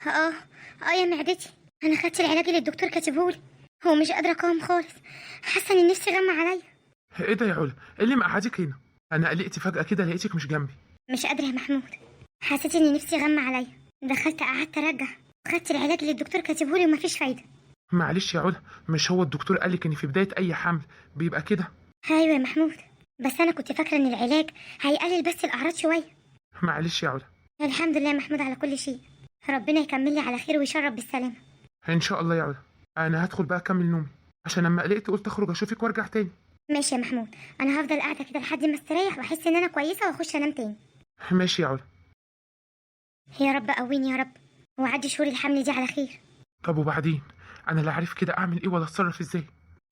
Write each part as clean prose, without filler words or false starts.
اه اه يا معدتي، انا خدت العلاج اللي الدكتور كاتبهولي ومش قادرة اقاوم خالص. حاسه ان نفسي غمى عليا. ايه ده يا علا؟ ايه اللي مقعدك هنا؟ انا قلقت فجأة كده لقيتك مش جنبي. مش قادرة يا محمود، حسيت ان نفسي غمى عليا. دخلت قعدت ارجع، خدت العلاج اللي الدكتور كاتبهولي ومفيش فايده. معلش يا علا، مش هو الدكتور قالك ان في بداية اي حمل بيبقى كده؟ ايوه يا محمود، بس انا كنت فاكره ان العلاج هيقلل بس الاعراض شوية. معلش يا علا. الحمد لله يا محمود على كل شيء، ربنا يكمل لي على خير ويشرب بالسلامة. ان شاء الله يا علا. انا هدخل بقى اكمل نومي، عشان لما قلقت قلت اخرج اشوفك وارجع تاني. ماشي يا محمود، انا هفضل قاعدة كده لحد ما استريح واحس ان انا كويسة واخش انام تاني. ماشي يا علا. يا رب قويني يا رب وعدي شهور الحمل دي على خير. طب وبعدين؟ انا لا عارف كده اعمل ايه ولا اتصرف ازاي.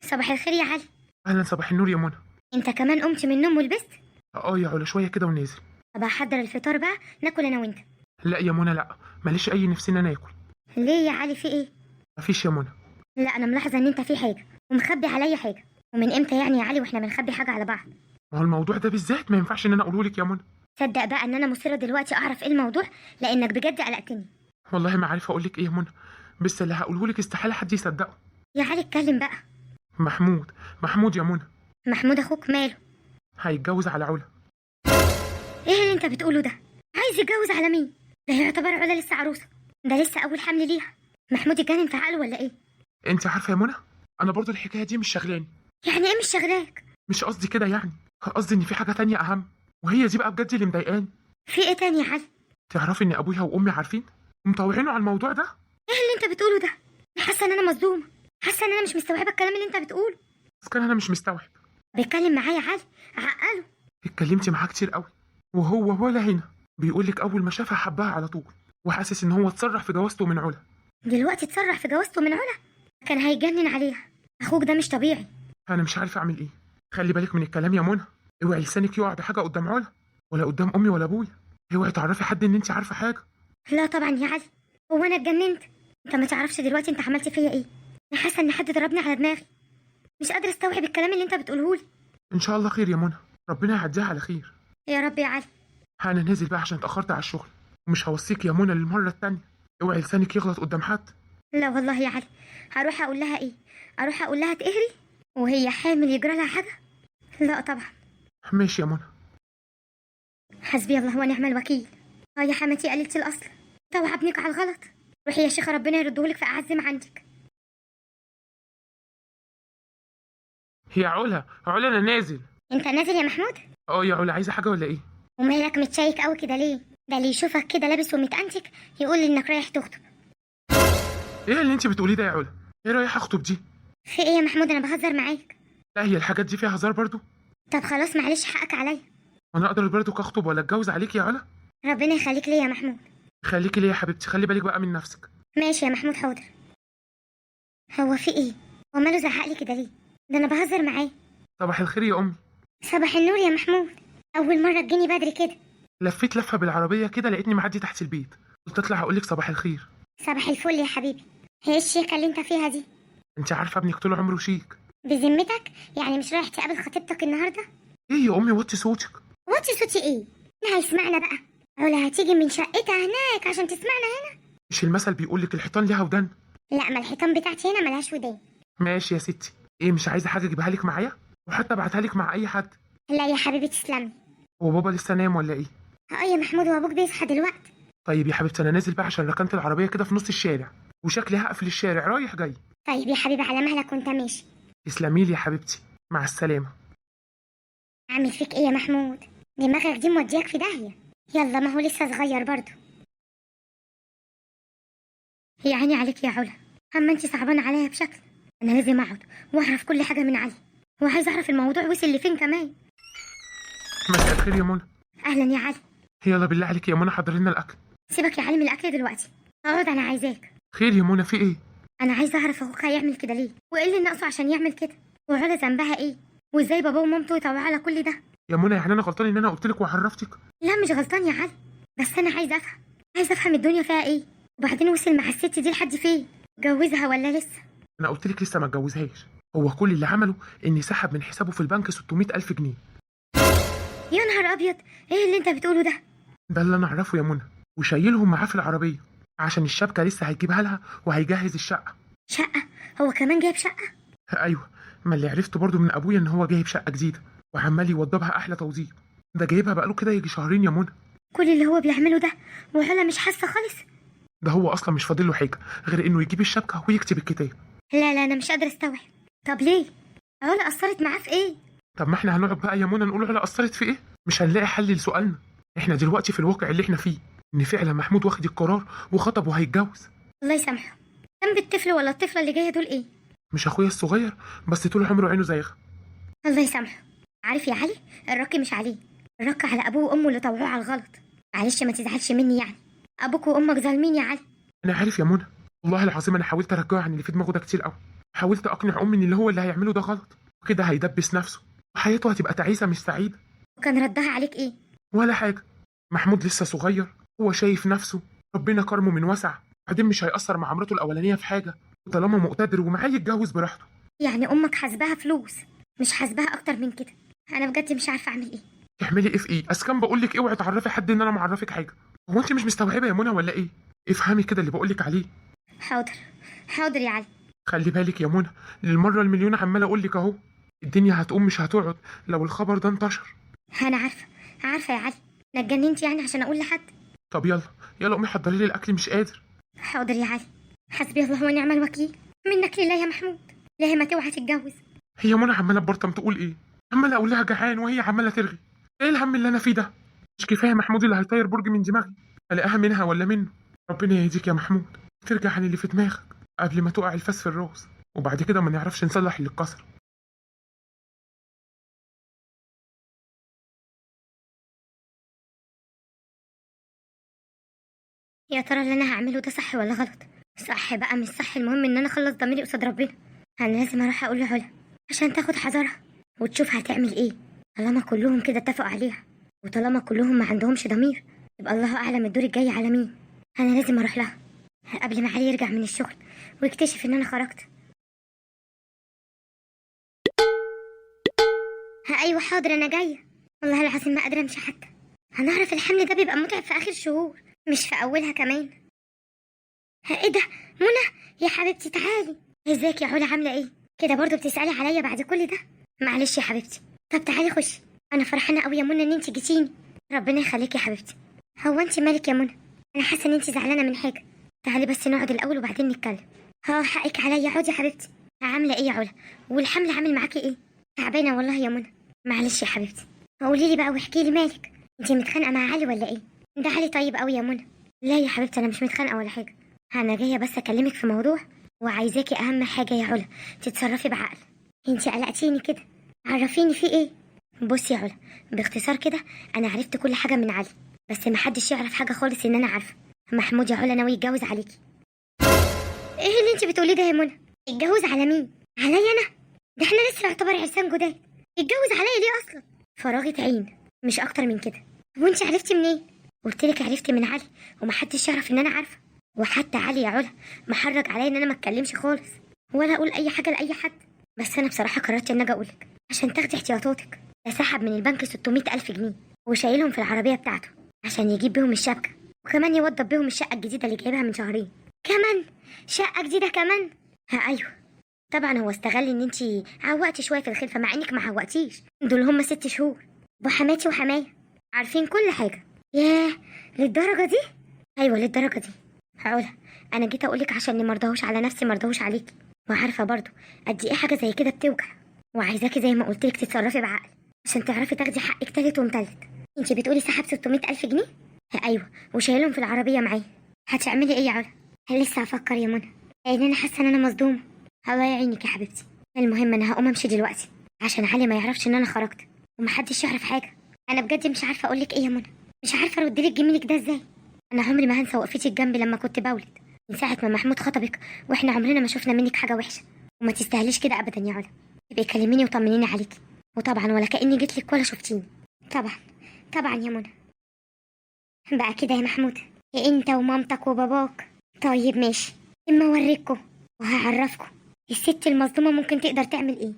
صباح الخير يا علي. اهلا، صباح النور يا منى. انت كمان قمت من النوم ولبست؟ اه يا علا، شوية كده ونازل. طب هحضر الفطار بقى ناكل انا وانت. لا يا منى لا، ماليش اي نفسي ان انا اكل. ليه يا علي، في ايه؟ مفيش يا منى. لا انا ملاحظة ان انت في حاجة ومخبي عليا حاجة. ومن امتى يعني يا علي واحنا بنخبي حاجة على بعض؟ ما هو الموضوع ده بالذات ما ينفعش ان انا اقوله لك يا منى. تصدق بقى ان انا مصرة دلوقتي اعرف ايه الموضوع، لانك بجد قلقتني. والله ما عارفه اقول لك ايه يا منى، بس اللي هقوله لك استحالة حد يصدقه. يا علي اتكلم بقى. محمود، محمود يا منى. محمود اخوك ماله؟ هيتجوز على علا. ايه اللي انت بتقوله ده؟ عايز يتجوز على مين؟ ده يعتبر علا لسه عروسه، ده لسه اول حمل ليها. محمود اتجنن في عقله ولا ايه؟ انت عارفه يا منى، انا برضو الحكاية دي مش شغلاني. يعني ايه مش شغلاك؟ مش قصدي كده، يعني قصدي ان في حاجة تانية اهم، وهي دي بقى بجد اللي مضايقاني. في ايه تاني يا علي؟ تعرفي ان ابويا وامي عارفين ومطوعينه على الموضوع ده؟ ايه اللي انت بتقوله ده؟ انا حاسه ان انا مصدومة، حاسه ان انا مش مستوعبة الكلام اللي انت بتقوله. بس كان انا مش مستوعب. بيتكلم معايا يا علي، عقله. اتكلمتي معاه كتير قوي وهو ولا هنا. بيقول لك اول ما شافها حبها على طول، وحاسس ان هو اتسرع في جوازته من علا. دلوقتي اتسرع في جوازته من علا؟ كان هيجنن عليها. اخوك ده مش طبيعي. انا مش عارفه اعمل ايه. خلي بالك من الكلام يا منى، اوعي لسانك يقع بحاجة قدام علا، ولا قدام امي ولا ابويا. اوعي تعرفي حد ان انت عارفه حاجة. لا طبعا يا علي، هو انا اتجننت؟ انت ما تعرفش دلوقتي انت عملت فيا ايه. انا حاسه ان حد ضربني على دماغي، مش قادرة استوعب الكلام اللي انت بتقوله لي. ان شاء الله خير يا منى، ربنا يعديها على خير. يا رب يا علي. انا نازل بقى عشان اتاخرت على الشغل، ومش هوصيك يا منى للمرة التانية، اوعي لسانك يغلط قدام حد. لا والله يا علي، هروح اقول لها ايه؟ اروح اقول لها تقهري وهي حامل يجرى لها حاجة؟ لا طبعا. ماشي يا منى. حسبي الله ونعم الوكيل. اه يا حماتي قللتي الاصل، طوع ابنك على الغلط. روحي يا شيخه ربنا يردهولك في اعز ما عندك. يا علا، علا انا نازل. انت نازل يا محمود؟ اه يا علا، عايزه حاجة ولا ايه؟ ومالك متشيك قوي كده ليه؟ ده اللي يشوفك كده لابس ومتأنتك يقول انك رايح تخطب. ايه اللي انت بتقوليه ده يا علا؟ ايه رايح اخطب دي؟ في ايه يا محمود، انا بهزر معاك. لا هي الحاجات دي فيها هزار برضو؟ طب خلاص معلش حقك عليا. وانا اقدر برضو اخطب ولا اتجوز عليك يا علا؟ ربنا يخليك ليا يا محمود. خليكي ليا يا حبيبتي، خلي بالك بقى من نفسك. ماشي يا محمود حاضر. هو في ايه؟ هو ماله زعق لي كده ليه؟ ده انا بهزر معاه. صباح الخير يا امي. صباح النور يا محمود، اول مرة تجيني بدري كده. لفيت لفه بالعربية كده لقيتني معدي تحت البيت، قلت اطلع اقول لك صباح الخير. صباح الفل يا حبيبي. هي ايه الشيكه اللي انت فيها دي؟ انت عارفه ابنك طول عمره شيك. بذمتك يعني مش رايح تقابل خطيبتك النهارده؟ ايه يا امي وطي صوتك. وطي صوتي ايه؟ مين هيسمعنا بقى؟ علا هتيجي من شقتها هناك عشان تسمعنا هنا؟ مش المثل بيقول لك الحيطان ليها ودان؟ لا، ما الحيطان بتاعتي هنا ملهاش ودان. ماشي يا ستي. ايه مش عايزه حاجة اجيبها لك معايا؟ وحتى ابعتها لك مع اي حد. لا يا حبيبي تسلمي. هو بابا لسه نايم ولا ايه؟ اه يا محمود، وابوك بيصحى دلوقتي. طيب يا حبيبتي انا نازل بقى عشان ركنت العربية كده في نص الشارع، وشكلي هقفل الشارع رايح جاي. طيب يا حبيبي على مهلك وانت ماشي. تسلمي لي يا حبيبتي، مع السلامة. اعمل فيك ايه يا محمود؟ دماغك دي مودياك في داهية. يلا ما هو لسه صغير برضه. يا عيني عليك يا علا، اما انت صعبانه عليا بشكل. انا لازم اقعد واعرف كل حاجة من علي، وعايز اعرف الموضوع وصل لفين كمان. مساء الخير يا منى. اهلا يا علي. يلا بالله عليك يا منى حضري لنا الاكل. سيبك يا علي من الاكل دلوقتي، اقعد انا عايزاك. خير يا منى، في ايه؟ انا عايزه اعرف اخوك هيعمل كده ليه، وايه اللي ناقصه عشان يعمل كده، وعلا ذنبها ايه، وازاي باباه ومامته يطوعوا على كل ده. يا منى يعني انا غلطان ان انا قلت لك وعرفتك؟ لا مش غلطان يا علي، بس انا عايزه افهم، عايزه افهم الدنيا فيها ايه، وبعدين وصل مع الست دي لحد فين، جوزها ولا لسه؟ انا قلت لك لسه ما اتجوزهاش. هو كل اللي عمله ان سحب من حسابه في البنك 600 ألف جنيه. يا نهار ابيض، ايه اللي انت بتقوله ده؟ ده اللي انا اعرفه يا منى، وشايلهم معاه في العربية. عشان الشبكة لسه هيجيبها لها وهيجهز الشقة. شقه؟ هو كمان جايب شقه؟ ايوه، ما اللي عرفته برضو من ابويا ان هو جايب شقه جديدة وعمال يوضبها احلى توضيب. ده جايبها بقاله كده يجي شهرين يا منى. كل اللي هو بيعمله ده وعلا مش حاسه خالص؟ ده هو اصلا مش فاضل له حاجة غير انه يجيب الشبكة ويكتب الكتاب. لا لا، انا مش قادرة استوعب. طب ليه؟ علا قصرت معاه في ايه؟ طب ما احنا هنقعد بقى يا منى نقول علا قصرت في ايه؟ مش هنلاقي حل لسؤالنا. احنا دلوقتي في الواقع اللي احنا فيه ان فعلا محمود واخد القرار وخطب وهيتجوز. الله يسامحه. ذنب الطفل ولا الطفلة اللي جاية دول ايه؟ مش اخويا الصغير بس طول عمره عينه زايغه. الله يسامحه. عارف يا علي، الرك مش عليه، الرك على ابوه وامه اللي طوعوه على الغلط. معلش ما تزعلش مني يعني، ابوك وامك ظالمين يا علي. انا عارف يا منى، والله العظيم انا حاولت ارجعه عن اللي في دماغه ده كتير قوي. حاولت اقنع امي ان اللي هو اللي هيعمله ده غلط وكده هيدبس نفسه وحياته هتبقى تعيسه مش سعيدة. وكان ردها عليك ايه؟ ولا حاجة. محمود لسه صغير، هو شايف نفسه، ربنا كرمه من وسع، بعدين مش هيأثر مع مراته الاولانية في حاجة، وطالما مقتدر ومعاه يتجوز براحته. يعني امك حاسباها فلوس مش حاسباها اكتر من كده. انا بجد مش عارفه اعمل ايه. تعملي ايه في ايه؟ اسكان بقول لك اوعي تعرفي حد ان انا معرفك حاجة. هو انت مش مستوعبة يا منى ولا ايه؟ افهمي كده اللي بقول لك عليه. حاضر حاضر يا علي. خلي بالك يا منى، للمرة المليون عماله اقول لك اهو، الدنيا هتقوم مش هتقعد لو الخبر ده انتشر. انا عارفه عارفه يا علي، انا اتجننت يعني عشان اقول لحد؟ طب يلا يلا قومي حضري لي الاكل، مش قادر. حاضر يا علي. حسبي الله ونعم الوكيل، منك لله يا محمود. لا ما توعى تتجوز. هي منى عماله تبرطم تقول ايه؟ عماله اقول لها جعان وهي عماله ترغي. ايه الهم اللي انا فيه ده؟ مش كفاية محمود اللي هيطير برج من دماغي، الاقيها منها ولا منه؟ ربنا يهديك يا محمود، ترجع عن اللي في دماغك قبل ما تقع الفاس في الراس، وبعد كده ما نعرفش نصلح اللي اتكسر. يا ترى اللي انا هعمله ده صح ولا غلط؟ صح بقى مش صح، المهم ان انا اخلص ضميري قصاد ربنا. انا لازم اروح اقول لعلا عشان تاخد حذرها وتشوف هتعمل ايه. طالما كلهم كده اتفقوا عليها، وطالما كلهم ما عندهمش ضمير، يبقى الله اعلم الدور الجاي على مين. انا لازم اروح لها قبل ما علي يرجع من الشغل ويكتشف ان انا خرجت. ها ايوه حاضر انا جاية. والله العظيم ما قادرة امشي حتى. هنعرف الحمل ده بيبقى متعب في اخر شهور مش في اولها كمان. ها ايه ده؟ منى يا حبيبتي تعالي. ازيك يا علا، عامله ايه؟ كده برضو بتسالي عليا بعد كل ده؟ معلش يا حبيبتي. طب تعالي خشي، انا فرحانة قوي يا منى ان انت جيتيني. ربنا يخليكي يا حبيبتي. هو انت مالك يا منى؟ انا حاسه ان انت زعلانة من حاجة. تعالي بس نقعد الاول وبعدين نتكلم. ها حقك عليا، اقعدي يا حبيبتي. عامله ايه يا علا؟ والحمل عامل معاكي ايه؟ تعبانة والله يا منى. معلش يا حبيبتي. قولي لي بقى واحكي لي مالك، انت متخانقه مع علي ولا ايه؟ ده علي طيب قوي يا منى. لا يا حبيبتي انا مش متخانقه ولا حاجة، انا جاية بس اكلمك في موضوع، وعايزاكي اهم حاجة يا علا تتصرفي بعقل. انت قلقتيني كده، عرفيني في ايه. بصي يا علا، باختصار كده انا عرفت كل حاجة من علي، بس محدش يعرف حاجة خالص ان انا عارفه. محمود يا علا ناوي يتجوز عليكي. ايه اللي انت بتقوليه ده يا منى؟ يتجوز على مين؟ عليا انا؟ ده احنا لسه يعتبر عرسان جداد، يتجوز عليا ليه اصلا؟ فراغة عين مش اكتر من كده. وانت عرفتي منين؟ قلت لك عرفت من علي، ومحدش يعرف ان انا عارفه. وحتى علي يا علا محرج عليا ان انا ما اتكلمش خالص ولا اقول اي حاجة لاي حد، بس انا بصراحة قررت ان اجي اقولك عشان تاخدي احتياطاتك. ده سحب من البنك 600,000 جنيه وشايلهم في العربية بتاعته عشان يجيب بيهم الشبكة، وكمان يوضب بيهم الشقة الجديدة اللي جايبها من شهرين. كمان شقه جديدة كمان؟ ها ايوه طبعا. هو استغل ان انتي عوقتي شوية في الخلفة، مع انك ما عوقتيش، دول هم 6 شهور. وحماتي وحماية عارفين كل حاجة. ياه للدرجة دي؟ ايوه للدرجة دي. علا انا جيت اقولك عشان مرضهوش على نفسي مرضهوش عليكي، وعارفه برضو قد ايه حاجة زي كده بتوجع، وعايزاكي زي ما قلتلك تتصرفي بعقل عشان تعرفي تاخدي حقك تالت ومتلت. انتي بتقولي سحب 600,000 جنيه؟ ايوه وشايلهم في العربية معاه. هتعملي ايه يا علا؟ لسه هفكر يا منى، لان انا حاسه ان انا مصدومة. الله يعينك يا حبيبتي. المهم انا هقوم امشي دلوقتي عشان علي ما يعرفش ان انا خرجت ومحدش يعرف حاجة. انا بجد مش عارفه اقولك ايه يا منى، مش عارفه ارد لك جميلك ده ازاي. انا عمري ما هنسى وقفتك جنبي لما كنت بولد، من ساعة ما محمود خطبك واحنا عمرنا ما شفنا منك حاجة وحشة، وما تستاهليش كده ابدا يا علا. تبقي كلميني وطمنيني عليكي، وطبعا ولا كاني جيت لك ولا شفتيني. طبعا طبعا يا منى. بقى كده يا محمود، انت ومامتك وباباك. طيب ماشي، اما اوريكم وهعرفكم الست المظلومة ممكن تقدر تعمل ايه.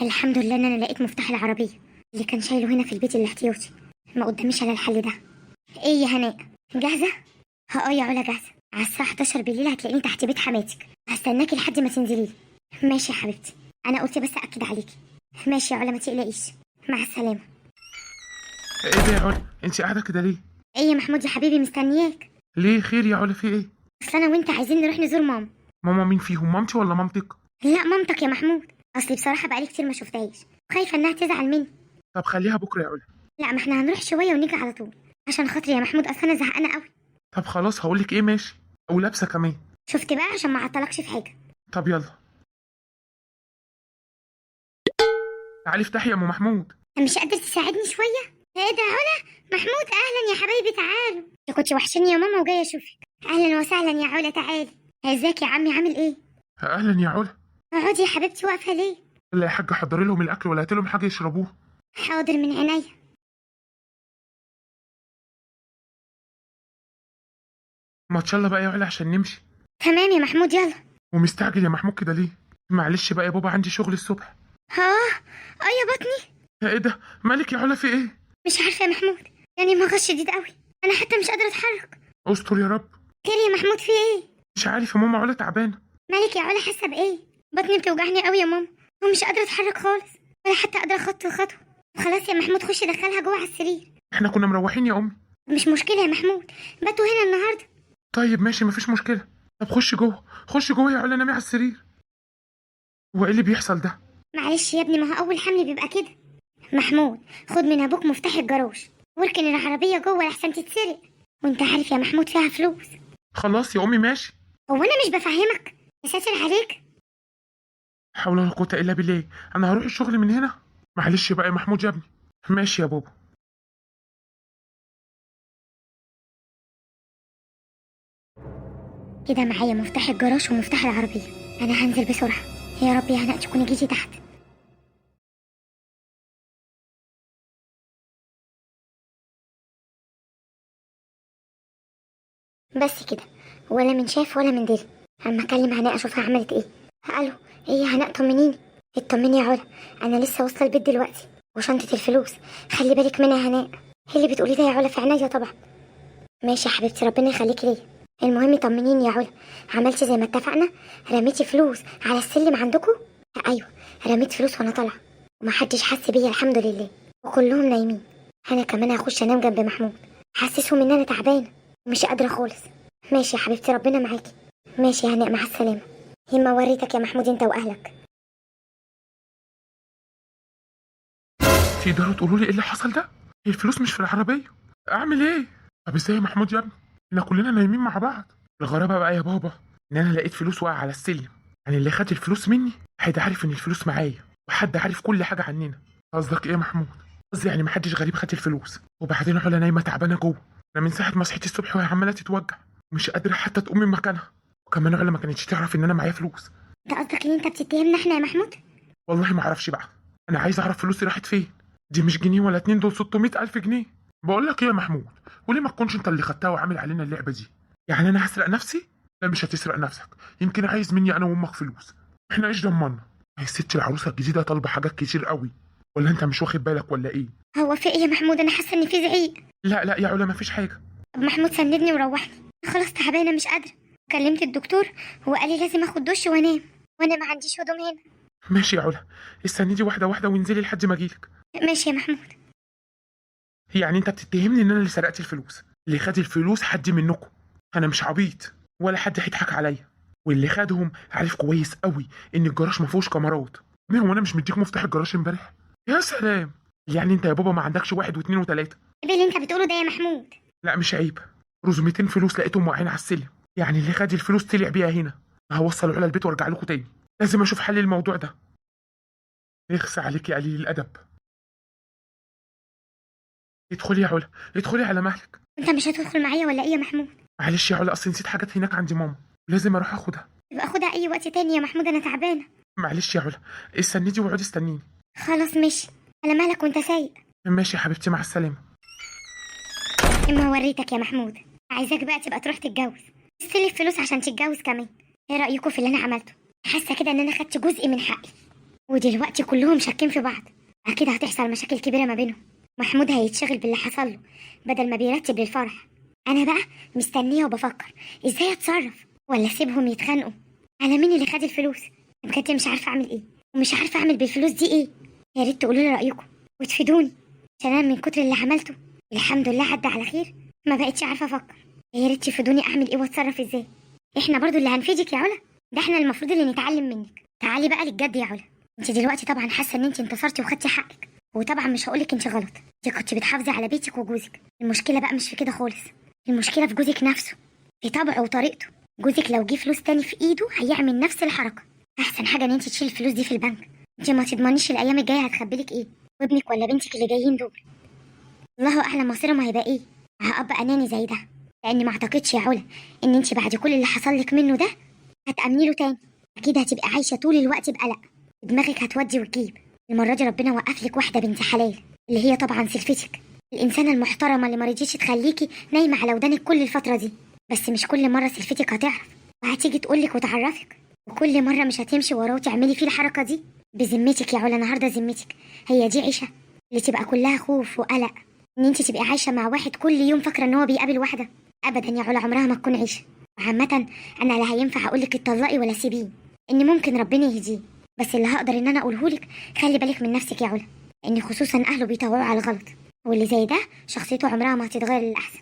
الحمد لله ان انا لقيت مفتاح العربية اللي كان شايله هنا في البيت الاحتياطي. ما قداميش على الحل ده. ايه يا هناء، جاهزة؟ اه يا علا جاهزة. على الساعة 11 بالليل هتلاقيني تحت بيت حماتك، هستناكي لحد ما تنزلي. ماشي يا حبيبتي، انا قلت بس اكد عليكي. ماشي يا علا ما تقلقيش، مع السلامة. ايه ده يا علا، انت قاعدة كده ليه؟ ايه يا محمود يا حبيبي، مستنياك. ليه خير يا علا، في ايه؟ اصل انا وانت عايزين نروح نزور ماما. ماما مين فيهم، مامتي ولا مامتك؟ لا مامتك يا محمود، اصلي بصراحة بقالي كتير ما شفتهاش، خايفة انها تزعل مني. طب خليها بكره يا علا. لا ما احنا هنروح شوية ونيجي على طول، عشان خاطري يا محمود، اصل انا زهقانه قوي. طب خلاص هقولك ايه، ماشي، او لابسه كمان. شفت بقى، عشان ما اعطلكش في حاجة. طب يلا تعالي افتحي يا ام محمود. مش قادر تساعدني شوية؟ ايه ده علا؟ محمود اهلا يا حبايبي، تعالوا. انت كنت وحشاني يا ماما وجاية اشوفك. اهلا وسهلا يا علا، تعالي. ازيك يا عمي، عامل ايه؟ اهلا يا علا. اقعدي يا حبيبتي، واقفة ليه؟ لا يا حاجة، حضري لهم الاكل ولا هاتي لهم حاجة يشربوها. حاضر من عينيا. ما شاء الله بقى يا علا عشان نمشي. تمام يا محمود يلا. ومستعجل يا محمود كده ليه؟ معلش بقى يا بابا، عندي شغل الصبح. اه يا بطني. ايه ده، مالك يا علا، في ايه؟ مش عارفه يا محمود، يعني مغص شديد قوي، انا حتى مش قادرة اتحرك. استر يا رب. خير يا محمود، في ايه؟ مش عارف يا ماما، علا تعبانة. مالك يا علا، حاسه بايه؟ بطني بتوجعني قوي يا ماما، ومش قادرة اتحرك خالص، ولا حتى قادرة اخطي خطوة. خلاص يا محمود، خش دخلها جوه على السرير. احنا كنا مروحين يا امي. مش مشكلة يا محمود، باتوا هنا النهارده. طيب ماشي مفيش مشكلة. طب خش جوه، خش جوه يا علا، نامي على السرير. هو ايه اللي بيحصل ده؟ معلش يا ابني، ما هو اول حمل بيبقى كده. محمود خد من ابوك مفتاح الجراج واركن العربية جوه لحسن تتسرق، وانت عارف يا محمود فيها فلوس. خلاص يا امي ماشي. هو انا مش بفهمك؟ يا ساتر عليك. لا حول ولا قوة الا بالله، انا هروح الشغل من هنا. معلش بقى يا محمود يا ابني. ماشي يا بابا. كده معايا مفتاح الجراج ومفتاح العربية، انا هنزل بسرعة. يا رب يا هناء تكوني جيتي تحت. بس كده، ولا من شاف ولا من دري. اما اكلم هناء اشوفها عملت ايه. الو، ايه يا هناء، طمنيني. اطمني يا علا، انا لسه واصله البيت دلوقتي، وشنطه الفلوس خلي بالك منها يا هناء. ايه اللي بتقولي ده يا علا؟ في عينيا طبعا. ماشي يا حبيبتي، ربنا يخليكي ليا. المهم طمنيني يا علا، عملتي زي ما اتفقنا؟ رميتي فلوس على السلم عندكم؟ ايوه رميت فلوس وانا طالعه، ومحدش حس بيا الحمد لله، وكلهم نايمين. انا كمان هخش انام جنب محمود، حسسهم ان انا تعبانة ومش قادرة خالص. ماشي يا حبيبتي، ربنا معاكي. ماشي يا هناء، مع السلامة. يما وريتك يا محمود انت واهلك. تقدروا تقولوا لي ايه اللي حصل ده؟ الفلوس مش في العربية، اعمل ايه؟ طب ازاي يا محمود يا ابني، احنا كلنا نايمين مع بعض. الغرابة بقى يا بابا ان انا لقيت فلوس واقعه على السلم، يعني اللي خد الفلوس مني حد عارف ان الفلوس معايا، وحد عارف كل حاجة عننا. قصدك ايه يا محمود؟ قصدي يعني محدش غريب خد الفلوس، وبعدين علا نايمة تعبانة جوه، انا من ساعة ما صحيت الصبح وهي عماله تتوجع، مش قادرة حتى تقوم من مكانها، وكمان علا ما كانتش تعرف ان انا معايا فلوس. انت قصدك ان انت بتتهمنا احنا يا محمود؟ والله ما اعرفش بقى، انا عايز اعرف فلوسي راحت فين. دي مش جنيه ولا اتنين، دول 600,000 جنيه. بقول لك ايه يا محمود، وليه ما تكونش انت اللي خدتها وعامل علينا اللعبة دي؟ يعني انا هسرق نفسي؟ لا مش هتسرق نفسك، يمكن عايز مني انا وامك فلوس، احنا ايش ضمنا؟ هي الست العروسة الجديدة طالبه حاجات كتير قوي، ولا انت مش واخد بالك ولا ايه؟ هو في ايه يا محمود؟ انا حاسه ان في زعيق. لا لا يا علا مفيش حاجة. طب محمود سندني وروحني، خلاص تعبانة مش قادرة. كلمت الدكتور هو قال لي لازم اخد دش وانام، وانا ما عنديش هدوم هنا. ماشي يا علا، استنيدي واحدة واحدة وانزلي لحد ما اجيلك. ماشي يا محمود. يعني انت بتتهمني ان انا اللي سرقت الفلوس؟ اللي خد الفلوس حد منكم، انا مش عبيط ولا حد هيضحك عليا، واللي خدهم عارف كويس قوي ان الجراج ما فيهوش كاميرات. مين هو انا مش مديك مفتاح الجراج امبارح؟ يا سلام، يعني انت يا بابا ما عندكش 1 و2 و3؟ ايه اللي انت بتقوله ده يا محمود؟ لا مش عيب، رزمتين فلوس لقيتهم واقعين على السلم، يعني اللي خد الفلوس طلع بيها هنا. هوصل علا البيت وارجع لكم تاني، لازم اشوف حل الموضوع ده. يخسى عليك يا قليل الادب. ادخلي يا علا، ادخلي على مهلك. انت مش هتدخل معايا ولا ايه يا محمود؟ معلش يا علا، اصل نسيت حاجات هناك عند ماما، لازم اروح اخدها. يبقى خدها اي وقت تاني يا محمود، انا تعبانة. معلش يا علا، استنيتي واقعدي استنيني. خلاص ماشي، على مهلك وانت سايق. ماشي يا حبيبتي، مع السلامة. اما وريتك يا محمود، عايزاك بقى تبقى تروح تتجوز، استلف فلوس عشان تتجوز كمان. ايه رايكم في اللي انا عملته؟ حاسه كده ان انا خدت جزء من حقي، ودلوقتي كلهم شاكين في بعض. اكيد هتحصل مشاكل كبيرة ما بينهم. محمود هيتشغل باللي حصل له بدل ما بيرتب للفرح. انا بقى مستنيه وبفكر ازاي اتصرف، ولا اسيبهم يتخانقوا على مين اللي خد الفلوس. بجد مش عارفه اعمل ايه، ومش عارفه اعمل بالفلوس دي ايه. يا ريت تقولوا لي رايكم وتفيدوني، عشان انا من كتر اللي عملته الحمد لله عدى على خير ما بقتش عارفه افكر. يا ريت تفيدوني اعمل ايه واتصرف ازاي. احنا برضو اللي هنفيدك يا علا، ده احنا المفروض اللي نتعلم منك. تعالي بقى للجد يا علا. انت دلوقتي طبعا حاسه ان انت انتصرتي وخدتي حقك، وطبعا مش هقولك انت غلط، انت كنت بتحافظي على بيتك وجوزك. المشكلة بقى مش في كده خالص، المشكلة في جوزك نفسه، في طبعه وطريقته. جوزك لو جه فلوس تاني في ايده هيعمل نفس الحركة. احسن حاجة ان انت تشيلي الفلوس دي في البنك، انت ما تضمنيش الايام الجاية هتخبيلك ايه، وابنك ولا بنتك اللي جايين دول الله اعلم مصيرهم هيبقى ايه مع اب اناني زي ده. لان ما اعتقدش يا علا ان انت بعد كل اللي حصل لك منه ده هتامني له تاني. اكيد هتبقي عايشه طول الوقت بقلق، دماغك هتودي وتجيب. المرة دي ربنا وقف لك واحدة بنت حلال، اللي هي طبعا سلفتك، الانسانة المحترمة اللي ما رضيتش تخليكي نايمة على ودانك كل الفترة دي. بس مش كل مرة سلفتك هتعرف وهتيجي تقولك وتعرفك، وكل مرة مش هتمشي وراه وتعملي فيه الحركة دي. بذمتك يا علا النهارده، ذمتك هي دي عيشه اللي تبقى كلها خوف وقلق ان انت تبقي عايشه مع واحد كل يوم فاكره ان هو بيقابل واحدة؟ ابدا يا علا، عمرها ما تكون عيشه. وعامة انا لا هينفع اقولك اتطلقي ولا سيبيه، ان ممكن ربنا يهديه، بس اللي هقدر ان انا اقولهولك خلي بالك من نفسك يا علا، ان خصوصا اهله بيطوعوا على الغلط، واللي زي ده شخصيته عمرها ما هتتغير للاحسن.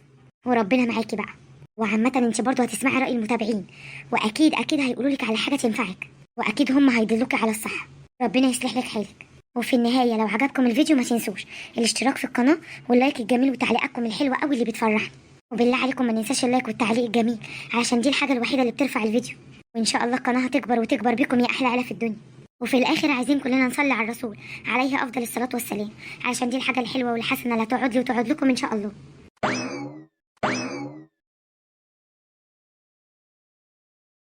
وربنا معاكي بقى. وعامة انت برضو هتسمعي رأي المتابعين، واكيد اكيد هيقولولك على حاجة تنفعك، واكيد هم هيدلوكي على الصح. ربنا يصلح لك حالك. وفي النهاية لو عجبكم الفيديو ما تنسوش الاشتراك في القناة وال like الجميل وتعليقاتكم الحلوة قوي اللي بتفرحني. وبالله عليكم ما ننساش ال like والتعليق الجميل، عشان دي الحاجة الوحيدة اللي بترفع الفيديو. وان شاء الله القناة هتكبر وتكبر بكم يا احلى عيلة في الدنيا. وفي الاخر عايزين كلنا نصلي على الرسول عليه افضل الصلاة والسلام، عشان دي الحاجة الحلوة والحسنة اللي هتقعد لي وتقعد لكم ان شاء الله.